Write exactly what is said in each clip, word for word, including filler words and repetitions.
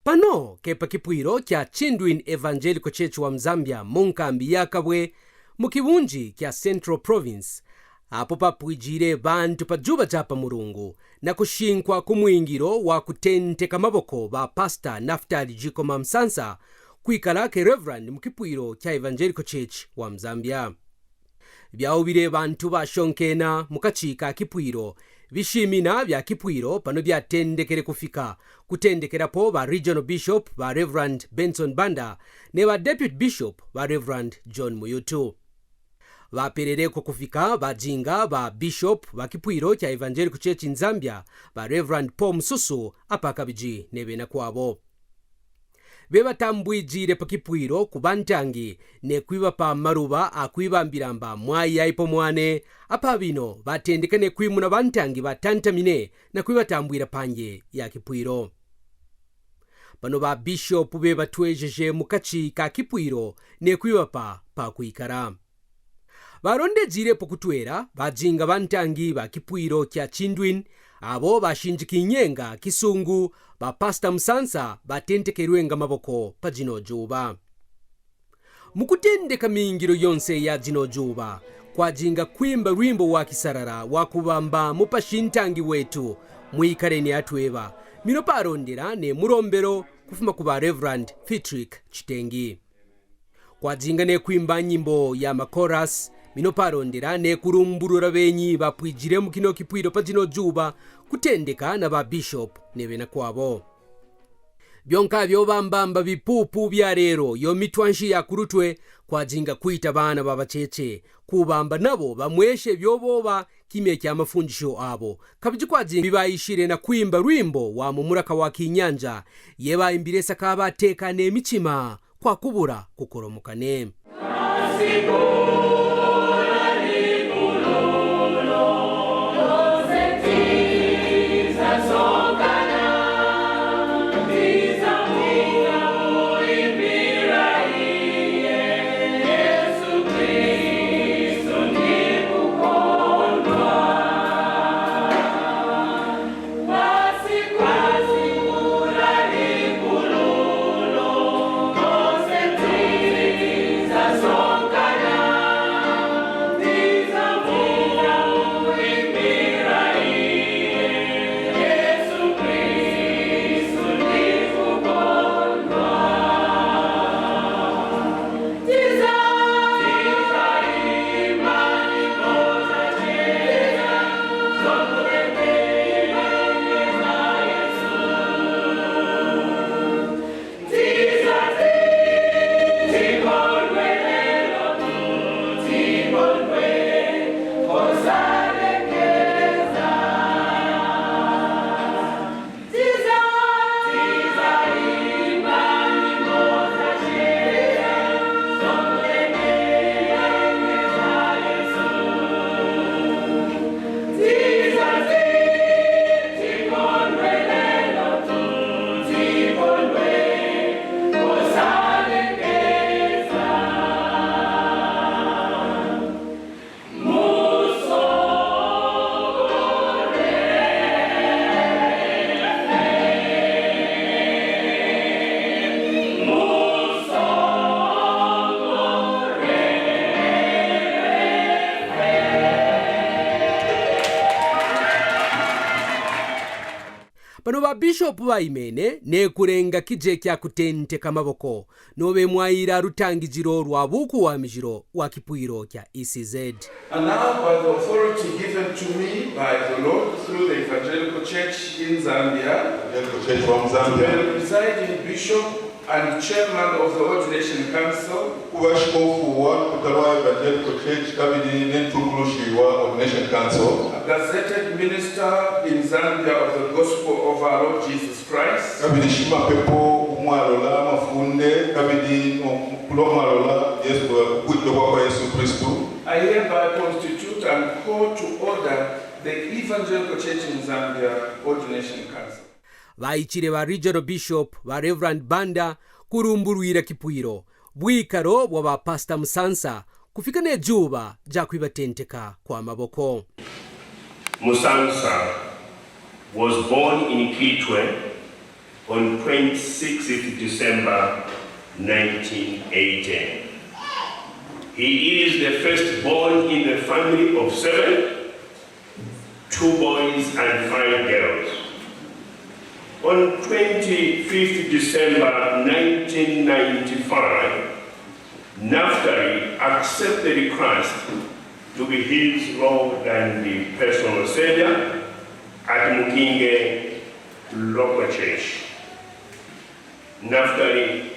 Pano ke pa kipwiro kya Chindwin Evangelical Church wa Mzambia mu nkambi ya Kabwe, mu kiwunji kya Central Province, apo papwijire bantu pa juba ja pa murungu, na kushinkwa ku mwingiro wa kutenteka maboko ba Pastor Naftali Jikoma Msansa, kwikala ke Reverend mu kipwiro kya Evangelical Church wa Mzambia. Byaubire bantu bashonkena mu kachi ka kipwiro, bishimina bya kipwiro pano byatendekere kufika, kutendekerapo ba Regional Bishop ba Reverend Benson Banda, ne ba Deputy Bishop ba Reverend John Muyutu. Baperereko kufika bajinga ba Bishop ba kipwiro kya Evangelical Church in Zambia, ba Reverend Paul Mususu, apa kabiji ne bena kwabo. Be batambwijire pa kipwiro ku bantangi, ne kwibapa maruba a kwibambiramba mwayi yaipo mwane, apa bino batendeka ne kwimuna bantangi batantamine, na kwibatambwira panye ya kipwiro. Pano ba Bishop be batwejeje mu kachi ka kipwiro, ne kwibapa pa kwikara. Barondejire pa kutwera, bajinga bantangi ba kipwiro kya Chindwin, abo bashinjikinyenga kisungu, ba Pastor Msansa, batentekerwenga maboko pa jino juba. Mu kutendeka mingiro yonse ya jino juba, kwajinga kwimba rwimbo wa kisarara wa kubamba mu pashintangi wetu, Mwikareni Atweba, mino parondera ne murombero kufuma ku ba Reverend Fitrick Chitengi. Kwajinga ne kwimba nyimbo ya makoras, mino parondera ne kurumburura benyi bapwijire mu kino kipwiro pa jino juba, kutendeka na ba Bishop ne bena kwabo. Byonka byo bambamba bipupu bya rero, yo mitwanshi ya kurutwe, kwajinga kwita bana ba bacheche, kubamba nabo bamweshe byo boba kimya kya mafundisho abo. Kabiji kwajinga bibayishire na kwimba rwimbo wa mu muraka wa kinyanja, ye baimbire saka bateka ne michima kwa kubura kukoromoka ne. Pano ba Bishop baimene, ne kurenga kije kya kutenteka maboko, nobe mwayira rutangijiro rwa buku wa mijiro wa kipwiro kya E C Z. And now, by the authority given to me by the Lord through the Evangelical Church in Zambia, Evangelical Church from to be Zambia, the presiding bishop and chairman of the Ordination Council, kuba shikofu wa lukuta lwa Evangelical Church, kabili ne ntungulushi wa Ordination Council, a gazetted minister in Zambia of the Gospel of our Lord Jesus Christ, kabili shimapepo umwalola mafunde, kabili no mukulu umwalola Yesu, ukwito kwa kwa Yesu Kristu. I hereby constitute and call to order the Evangelical Church in Zambia Ordination Council. Baichire ba Regional Bishop ba Reverend Banda kurumburwira kipwiro, bwikaro bwa ba Pastor Musansa, kufika ne juba ja kwibatenteka kwa maboko. Musansa was born in Kitwe On twenty-sixth December nineteen eighty. He is the firstborn in the family of seven, two boys and five girls. On twenty-fifth December nineteen ninety-five, Naftali accepted Christ to be his Lord and personal Savior at Mukinge local church. Naftali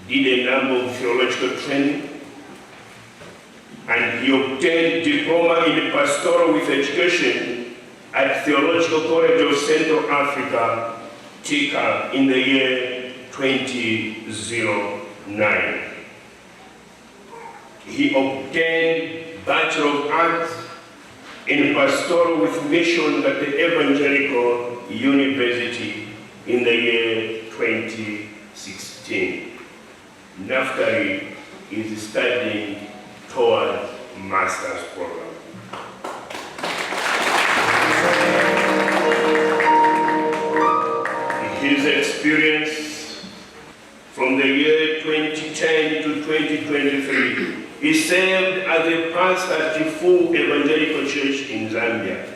did a number of theological training, and he obtained diploma in pastoral with education at Theological College of Central Africa, Tika, in the year twenty oh nine. He obtained Bachelor of Arts in Pastoral with Mission at the Evangelical University in the year twenty sixteen. Naftali is studying towards master's program. His experience from the year twenty ten to twenty twenty-three, he served as a pastor at Chifu Evangelical Church in Zambia.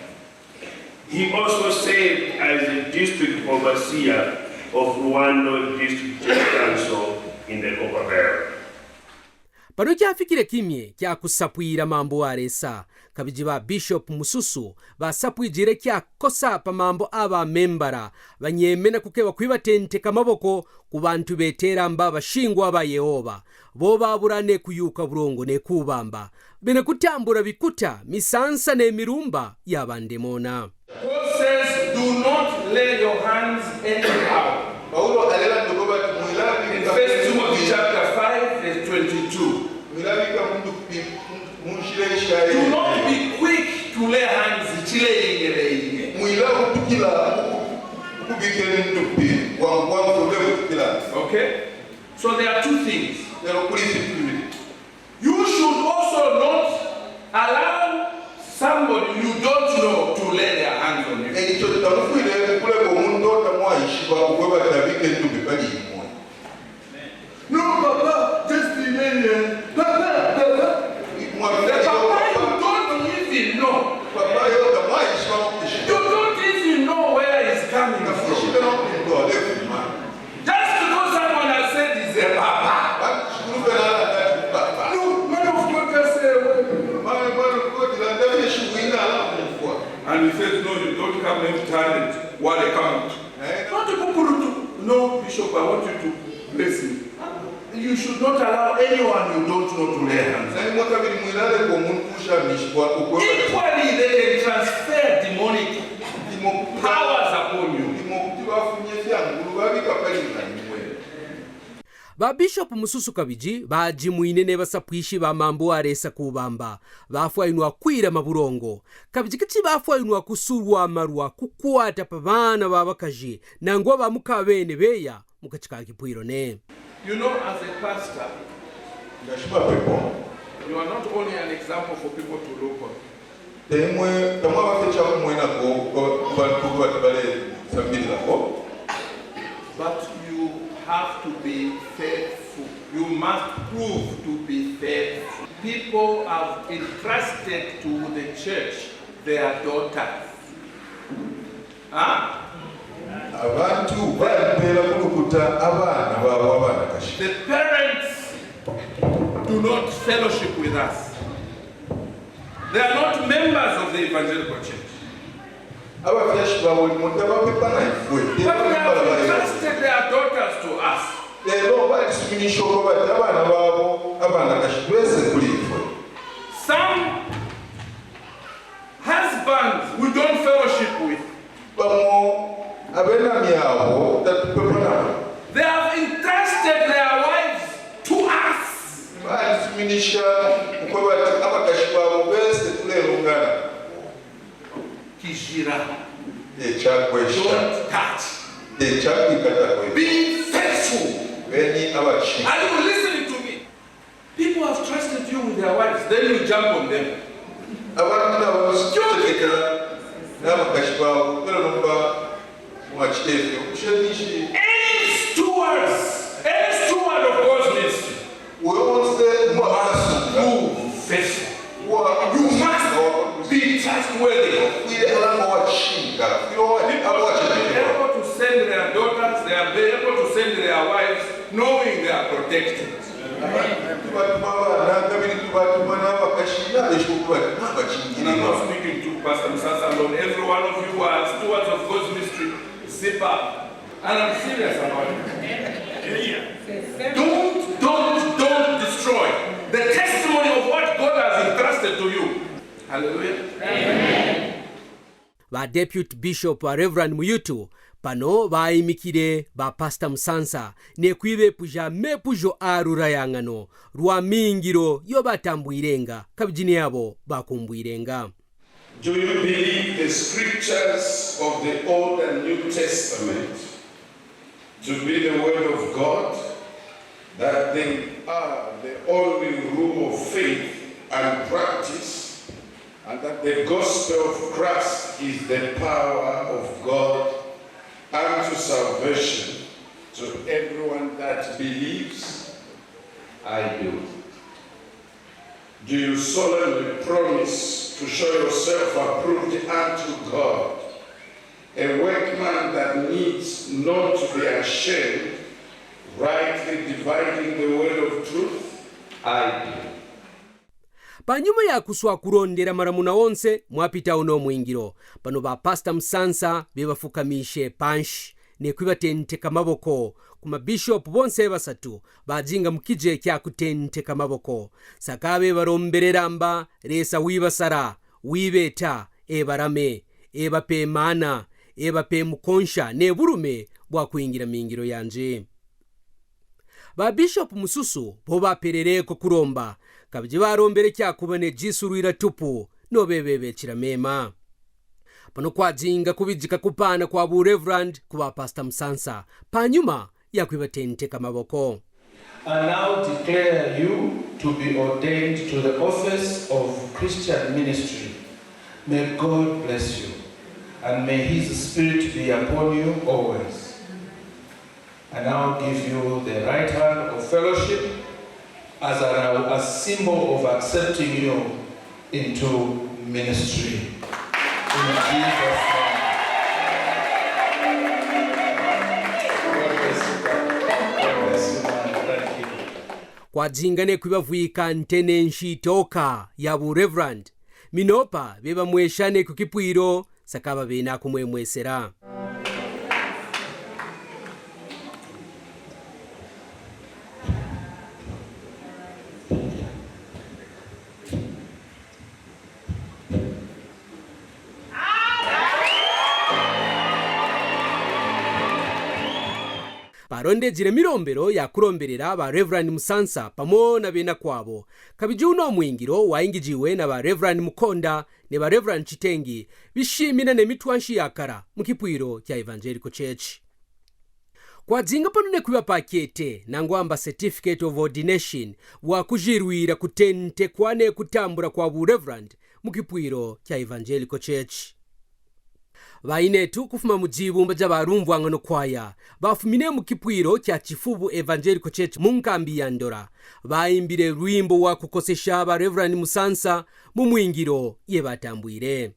He also served as a district overseer of Luando District Church Council in the Copper Belt. Pano chafikire kimwe kya kusapwira mambo wa Lesa, kabiji ba Bishop Mususu basapwijire kya kosa pa mambo aba membara banyemena kukeba kwibatenteka maboko ku bantu betera mba bashingwa ba Yehova, bo babura ne kuyuka burongo ne kubamba, bene kutambura bikuta, misansa ne mirumba ya bandemona. Paul says, "Do not lay your hands anyhow." Paulo alela nduko bati mwila. In First Timothy chapter five, verse twenty-two. Mwila bika mundu pi-, munshira ishaye. Do not be quick to lay hands, chile inge le inge. Mwila kutukila, kubike ndupi, kwa, kwa, kule kutukila. Okay? So there are two things. Lero kuli vitu bibili. You should also not allow somebody you don't know to lay their hands on you. Echo tamufwile kuleka omuntu otamwayishiba okwe batabike ndubi bali imwe. No, papa, just remain here. Papa, papa. The papa you don't even know. Papa yo tamwayishiba mukishiba. You don't even know where he's coming from. Kamwishibe no kunto alefuma. Just because someone has said he's a papa. Bantu shikulu pena ala ndati papa. No, man of God, just say a word. Mwana, mwana of God, landa bile shuwina ala mufwa. And he says, "No, you don't come empty-handed." Wale come out. Eh? Not a kukurutu. No, Bishop, I want you to bless me. You should not allow anyone you don't know to lay hands. Naye mwakabili mwilale kwa muntu ushamishibwa ukwe. Equally, they can transfer demonic powers upon you. Imo kuti bafunye fyangulu babika pali nanywe. Ba Bishop Mususu kabiji bajimwine ne basapwishi ba mambo wa Lesa kubamba, bafwainwa kwira maburongo. Kabiji kiti bafwainwa kusurwa marwa kukwata pa bana babakaji, nangwa ba muka bene beya, mu kachi ka kipwiro ne. You know, as a pastor, Ndashima people. You are not only an example for people to look on. Temwe, tamwa bafecha kumwena ko, ko, ku bantu bati bale sambirira ko. But you have to be faithful. You must prove to be faithful. People have entrusted to the church their daughters. Huh? Abantu balipela kulukuta abana babo abanakashi. The parents do not fellowship with us. They are not members of the evangelical church. Abafyashi babo limo tabapepana ifwe. But they have entrusted their daughters to us. Lelo balisuminisha okwo bati abana babo abanakashi bese kuli ifwe. Some husbands we don't fellowship with. Bamo abenami abo tatupepana nabo. They have entrusted their wives to us. Balisuminisha okwo bati abakashi babo bese tulelungana. Kijira. Echakwesha. Don't touch. Echakwikata kwe. Be faithful. Beni abachi. Are you listening to me? People have trusted you with their wives, then you jump on them. Abantu nabo basitekera n'abakashi babo, kubera nomba Any stewards, any steward of God's ministry, uyo wonse must prove faithful. You must be trustworthy. They are able to send their daughters, they are able to send their wives, knowing they are protected. Tubatuma vana, kabiri tubatuma na vakashi, na veshukuru vati, na vachingi. And I'm not speaking to Pastor Msasa alone. Every one of you are stewards of God's ministry. Zip up. And I'm serious about it. Don't, don't, don't destroy the testimony of what God has entrusted to you. Hallelujah. Amen. Ba Deputy Bishop ba Reverend Muyutu, pano bayimikire ba Pastor Musansa, nekwibepuja mepujo a rurayangano rwa mingiro yo batambwirenga, kabijini yabo bakumbwirenga. Do you believe the scriptures of the Old and New Testament to be the word of God, that they are the only rule of faith and practice, and that the gospel of Christ is the power of God unto salvation to everyone that believes? I do. Do you solemnly promise to show yourself approved unto God, a workman that needs not to be ashamed, rightly dividing the word of truth? I do. Panyuma ya kuswa kurondera maramuna onse, mwapita uno mwingiro. Pano ba Pastor Musansa bebafukamishe panshi, nekwibatenteka maboko, kuma bishop bonse basatu bajinga mukije kya kutenteka maboko. Saka bebaromberera mba, Lesa wibasara, wibeta, ebarame, ebape mana, ebape mukonsha, neburume bwa kwingira mingiro yanje. Ba Bishop mususu bo baperereko kuromba, kabije barombere kyakuba nejisurwira tupu, nobebebechira mema. Pano kwajinga kubijika kupana kwa bu Reverend kuba Pastor Musansa, panyuma ya kwibatenteka maboko. I now declare you to be ordained to the office of Christian ministry. May God bless you, and may His Spirit be upon you always. I now give you the right hand of fellowship as a, a symbol of accepting you into ministry. In Jesus' name. God bless you, God bless you, man. Thank you. Kwajingane kwibavwika ntene nshitoka ya bu Reverend. Minopa beba mweshane ku kipwiro, sakaba bena kumwemwesera. Barondejire mirombero ya kuromberera ba Reverend Musansa pamo na bena kwabo. Kabiji uno mwingiro waingijiwe na ba Reverend Mukonda ne ba Reverend Chitengi, bishimina nemitwanshi yakara mu kipwiro kya Evangelical Church. Kwazinga pano ne kwiba pakete, nangwa mba certificate of ordination, wa kujirwira kutentekwa ne kutambura kwa bu Reverend mu kipwiro kya Evangelical Church. Bainetu kufuma mu jibumba ja barumvwangano kwaya, bafumine mu kipwiro kya Chifubu Evangelical Church mu nkambi ya Ndora. Baimbire rwimbo wa kukosesha ba Reverend Musansa mu mwingiro ye batambwire.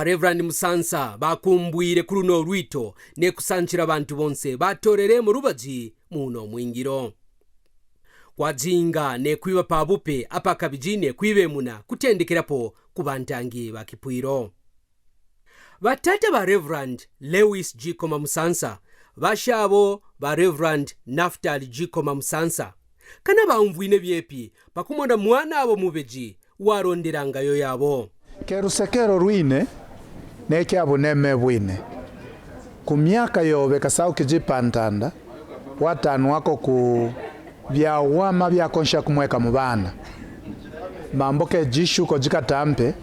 Reverend Musansa bakumbwire kuri no rwito, nekusanchira bantu bonse batorere mu rubazi muno mwingiro. Kwazinga nekwiba pa bupe, apa kabiji nekwibemuna kutendekerapo ku bantangi ba kipwiro. Batata ba Reverend Lewis Gikoma Musansa, bashabo ba Reverend Naftali Gikoma Musansa, kana bamvwine byepi pakumona mwana abo mubeji waronderangayo yabo. Ke rusekero rwine, nekya buneme bwine. Ku myaka yobe kasaukiji pa ntanda, watanwako ku byawama byakonsha kumweka mu bana. Mambo ke jishuko jikatampe,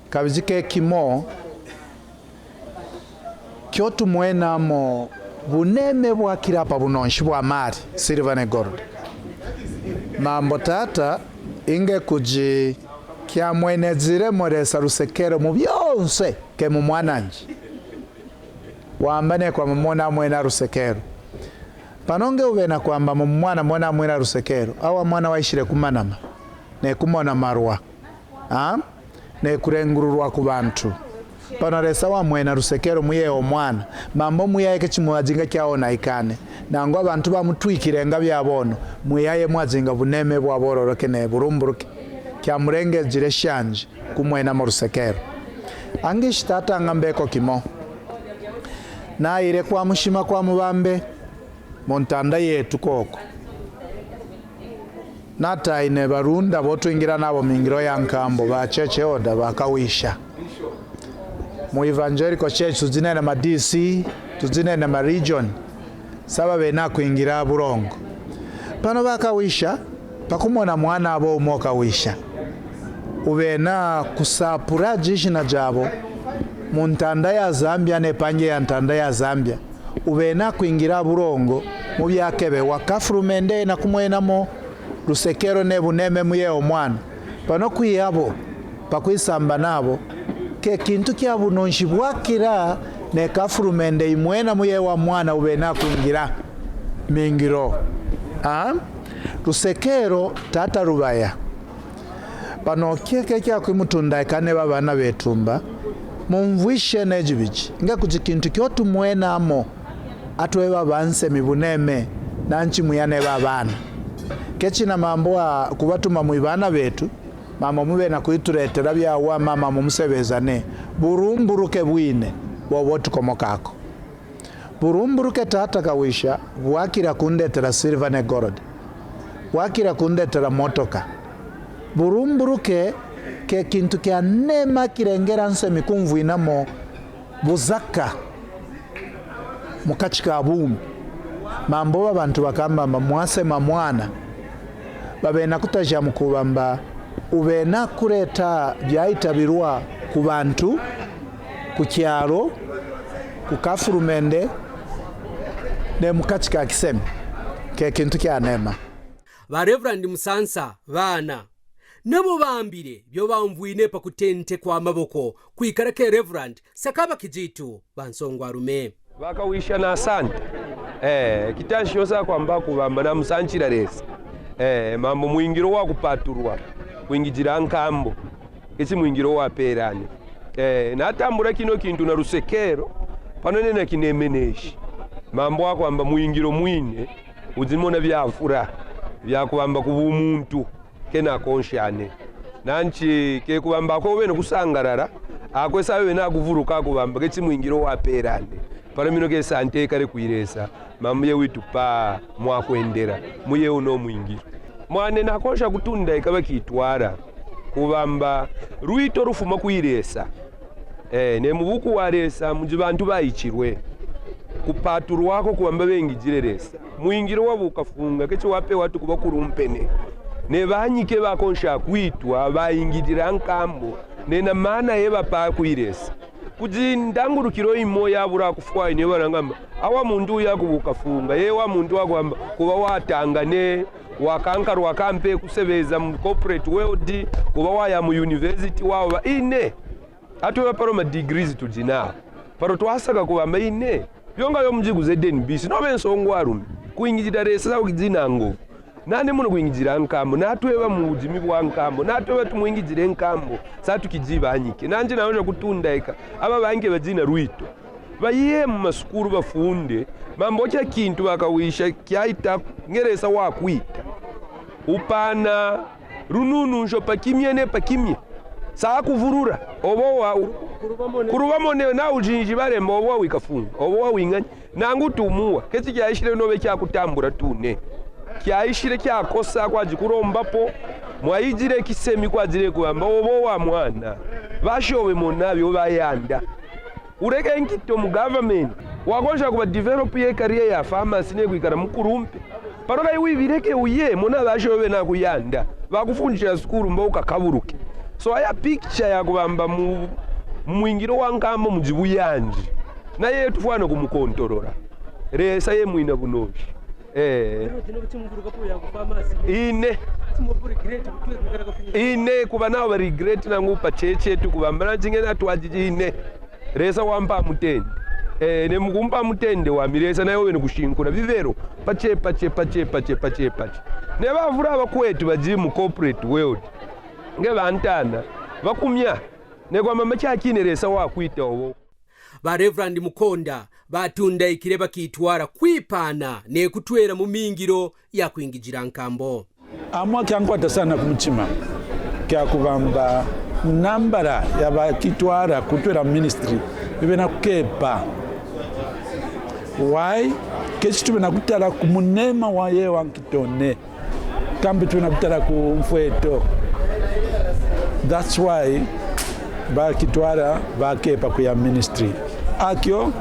kabiji ke kimo, kyo tumwenamo buneme bwakira pa bunonshi bwa mari, silver ne gold. Mambo tata, inge kuji kyamwenezire mweresa rusekero mu byonse ke mu mwananji. Wamba ne kwamba mona mwena rusekero. Pano nge uvena kwamba mu mwana mona mwena rusekero. Awa mwana waishire kumanama. Ne kumona marwa. A? Ne kurengururwa ku bantu. Pano resa wamwena rusekero muye omwana. Mambo muyaye ke chimuwazinga kyaona ikane. Nangwa bantu bamutwikire nga byabono. Muyaye mwazinga buneme bwabororoke ne burumburuke. Kyamurengejire shanji kumwena mu rusekero. Angi shitata nga mbeko kimo. Naire kwa mushima kwa mubambe. Mu ntanda yetu koko. Nataine barunda bo twingira nabo mingiro ya nkambo ba cheche oda bakawisha. Mu evangelical church tuzinene ma D C, tuzinene ma region. Saba bena kwingira burongo. Pano bakawisha, pakumona mwana abo umo kawisha. Ubena kusapura jishina jabo. Mu ntanda ya Zambia ne panje ya ntanda ya Zambia. Ubena kwingira burongo, mu byakebe wa kafurumende na kumwenamo, rusekero ne buneme muye omwana. Pano kwiyabo, pakwisamba nabo, ke kintu kya bunonshi bwakira ne kafurumende imwena muye wa mwana ubena kwingira. Mingiro. A? Rusekero tata rubaya. Pano kyeke kyakwi mutunda ikane ba bana betu mba, mumvwishe neji biji, nga kuji kintu kyo tumwenamo, atwe ba bansemi buneme, nanchi muyane ba bana. Kechina mambo wa kubatuma mwi bana betu, mambo mubena kwituretera byawa mama mumusebezane, burumburuke bwine, bobo tukomokako. Burumburuke tata kawisha, bwakira kundetera silver ne gold. Bwakira kundetera motoka. Burumburuke ke kintu kya nema kirengera nsemi kumvwinamo buzaka mu kachi ka bumi. Mambo ba bantu bakamba mba mwasema mwana. Babena kutaja mukubamba ubena kureta byaitabirwa ku bantu, ku kyaro, ku kafurumende, ne mu kachi ka kisemi, ke kintu kya nema. Ba Reverend Musansa, bana, nabo bambire byo bamvwine pa kutente kwa maboko, kwikara ke Reverend, sakaba kijitu, bansongwarume. Bakawisha na asante. Eh, kitanshi yosa kwamba kubamba na musanchira resi. Eh, mambo mwingiro wa kupaturwa, kwingijira nkambo. Kesi mwingiro wa perane. Eh, natambura kino kintu na rusekero, pano nena kinemeneshi. Mambo akwamba mwingiro mwine, uzimona byafura, byakubamba kuba umuntu, kena konshane. Nanchi ke kubamba ako wena kusangarara, akwe sawe wena kuvuruka kubamba kesi mwingiro wa perane. Pano mino ke sante kare kwiresa. Mamuye witu pa mwakwendera, muye uno mwingiro. Mwane nakosha kutunda ikaba kitwara, kubamba rwito rufuma kwiresa. Eh, ne mubuku waresa, muji bantu bayichirwe. Kupaturwako kubamba bengijire resa. Mwingiro wabu kafunga, kechi wape watu kuba kurumpene. Ne banyike bakonsha kwitwa, bayingidira nkambo. Ne na mana yeba pa kwiresa. Kuji ndangurukiro imo yabura kufwa ine barangamba. Awa muntu uya kubuka funga. Ye wa muntu wakwamba kuba watangane, wakankarwa kampe kusebeza mu corporate world, kuba waya mu university waba ine. Atu ba paro ma degrees tujina. Paro twasaka kubamba ine. Byonga yo mujigu Z N B C. No bensongo arumi. Kuingijida resa za ukizinango. Nani muna kwingijira nkambo, natweba mu bujimi bwa nkambo, natweba tumwingijire nkambo, sa tukijiba anyike. Nanji naoja kutunda eka, aba bange bajina rwito. Baye mu masukuru bafunde, mambo kya kintu bakawisha kyaita ngeresa wakwita. Upana rununu nsho pakimye ne pakimye. Sa kuvurura, obo wa, kurubamone na ujinji baremba, obo wa wikafunga, obo wa winganya. Nangu tumuwa, keti kyaishire nobe kyakutambura tune. Kyaishire kyakosa kwaji kurombapo, mwayijire kisemi kwajire kubamba, obo wa mwana. Bashobe mona byo bayanda. Ureke nkito mu government, wakoja kuba develop ye career ya pharmacy ne kwikara mukurumpe. Paroka iwi bireke uye, mona bashobe na kuyanda. Bakufundisha sukuru mba ukakaburuke. So aya picture ya kubamba mu, mu mwingiro wa nkambo mujibu yanji. Na yetu fwana kumukontorora. Resa ye mwina bunoshi. Eh. Ine. Ine, kuba nao ba regret nangu pa cheche tu kubamba na jingena tu ajiji ine. Resa wampa mutende. Eh, ne mukumpa mutende wami, Resa nayo wene kushinkura. Bibero, pache, pache, pache, pache, pache, pache. Ne bavura bakwetu baji mu corporate world. Nge bantana, bakumya. Ne kwamba machakine Resa wakwita obo. Ba Reverend Mukonda batundaikire bakitwara kwipana ne kutwera mu mingiro ya kwingijira nkambo. Amwa kyankwata sana ku mutima, kya kubamba nambara ya bakitwara kutwera ministry, ibe na kukepa. Why? Keti tube na kutara ku munema wa ye wa nkitone. Kambe tube na kutara ku mfweto. That's why bakitwara bakepa kuya ministry. Akyo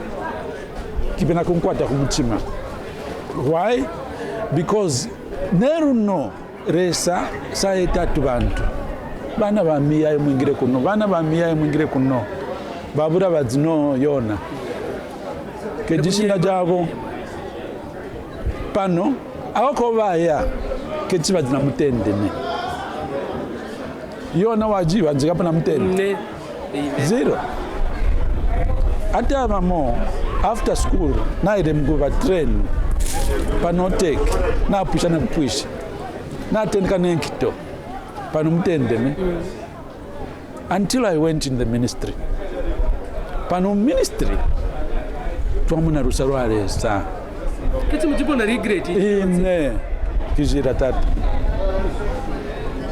kibe na kunkwata ku mutima. Why? Because neru no, Resa sa yeta tu bantu. Bana ba miyaye mwingire kuno, bana ba miyaye mwingire kuno. Babura bazi no yona. Keti shina jabo. Pano, awako baya, keti bazi na mutende ne. Yona waji, waji kapa na mutende. Ne. Zero. Ata mamo, after school, naire mguba train. Pano take, na pusha na pusha. Na tenka nenkito. Pano mutende ne. Until I went in the ministry. Pano ministry, twamuna rusa rwa Resa. Keti mujibona regret? Ine, kijira tata.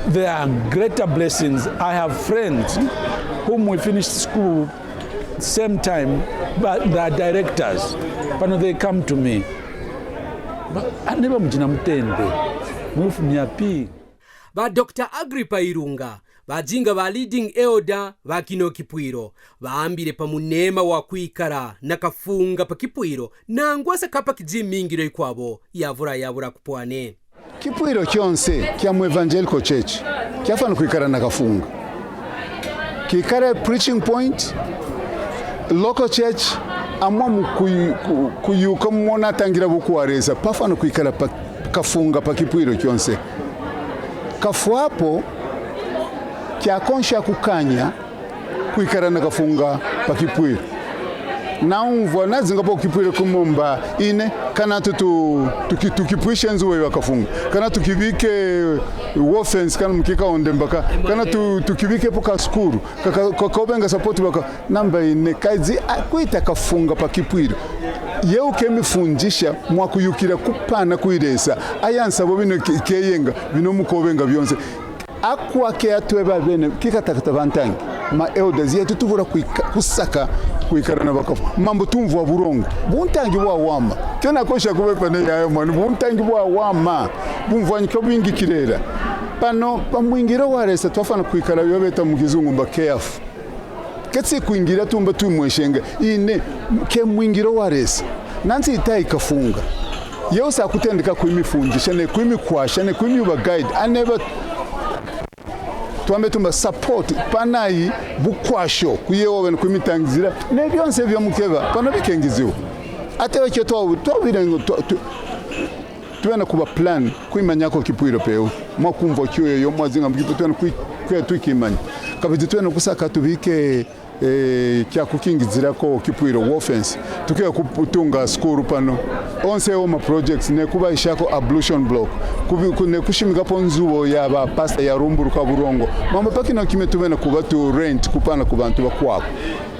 There are greater blessings. I have friends whom we finished school same time, but they are directors. Pano they come to me. But I never mujina mutende. Mwifu miapi. Ba Doctor Agrippa Irunga, bajinga ba leading elder ba kino kipwiro, baambire pa munema wa kwikara na kafunga pa kipwiro, nangwa sa kapakiji mingiro ikwabo yavura yavura kupwane. Kipwiro kyonse kya mu Evangelical Church kyafana kwikara na kafunga. Kikare preaching point, local church, amwa mu kuyu-, ku-, kuyuka mona tangira buku wa Resa, pafana kwikara pa kafunga pa kipwiro kyonse. Kafwapo, kyakonsha kukanya, kwikara na kafunga pa kipwiro. Naumvwa, nazinga po kipwiro kumomba, ine, kana tu, tu, tuki-, tukipwishe nzu wewa kafunga. Kana tukibike wo fence, kana mukika onde mbaka. Kana tu, tukibike po ka sukuru. Ka, ka, ka, kobenga sapoti baka. Namba ine, kazi, a, kwita kafunga pa kipwiro. Yeu kemifunjisha, mwakuyukira kupana kwiresa. Aya nsabo bino ke-, keyenga, bino mukobenga byonse. Akwake atweba bene, kikatakata bantangi. Ma elders yetu tubura kwika-, kusaka kwikara na bakafu. Mambo tumvwa burongo. Buntangi bwa wama. Kena kosha kubepa ne yayo mani. Buntangi bwa wama. Bumvwanyika bwingi kirera. Pano, pa mwingiro wa Resa, twafana kwikara yobeta mu kizungu mba careful. Ketsi kwingira tumba tumweshenga, ine, ke mwingiro wa Resa. Nansi itai kafunga. Yeu sa kutendeka kwimifunjisha, ne kwimikwasha, ne kwimiuba guide. Aneba twambe tumba support, panayi bukwasho, kuyewa wena kwimitangizira, ne byonse bya mukeba, pana bikengiziwa. Ate wakyo twa, twa birengo, twa, twa, Twena kuba plan, kwimanyako kipwiro pewe. Mwakumva kyoyo yo, mwazinga mu kipwiro, twena kwi-, kwe twikimanya. Kabidi twena kusaka tubike E, kyakukingizira ko kipwiro wofensi tuke kutunga skuru pano. Onse oma projects ne kuba ishako ablution block kubi kune kushimika ponzuo ya ba pasta ya rumburu ka burongo. Mamba pakino kime tumena kuba tu rent kupana kubantu ba kwako.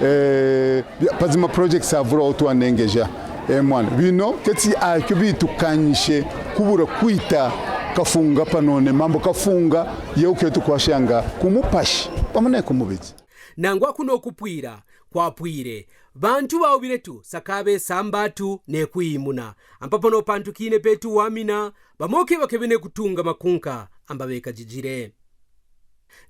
E, pazima projects avura otu anengeja. E mwana bino keti akyo bitukanyishe kubura kwita kafunga panone mambo kafunga. Yeuketu kwashanga kumupashi pamane kumubiti. Nangwa kuno kupwira kwapwire bantu baubire tu sakabe sambatu ne kuimuna. Ampapo no pantu kine petu wamina bamoke bakebene kutunga makunka ambabeka jijire.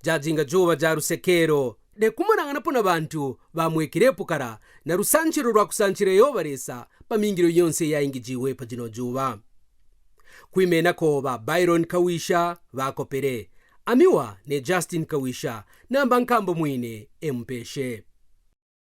Jajinga joba ja rusekero ne kumanangana pona bantu bamwekire pukara na rusanchiro rwa kusanchira yobaresa pamingiro yonse yaingi jiwe pajino joba. Kwimena ko ba Byron Kawisha bakopere, amiwa ne Justin Kawisha namba nkambo mwine empeshe.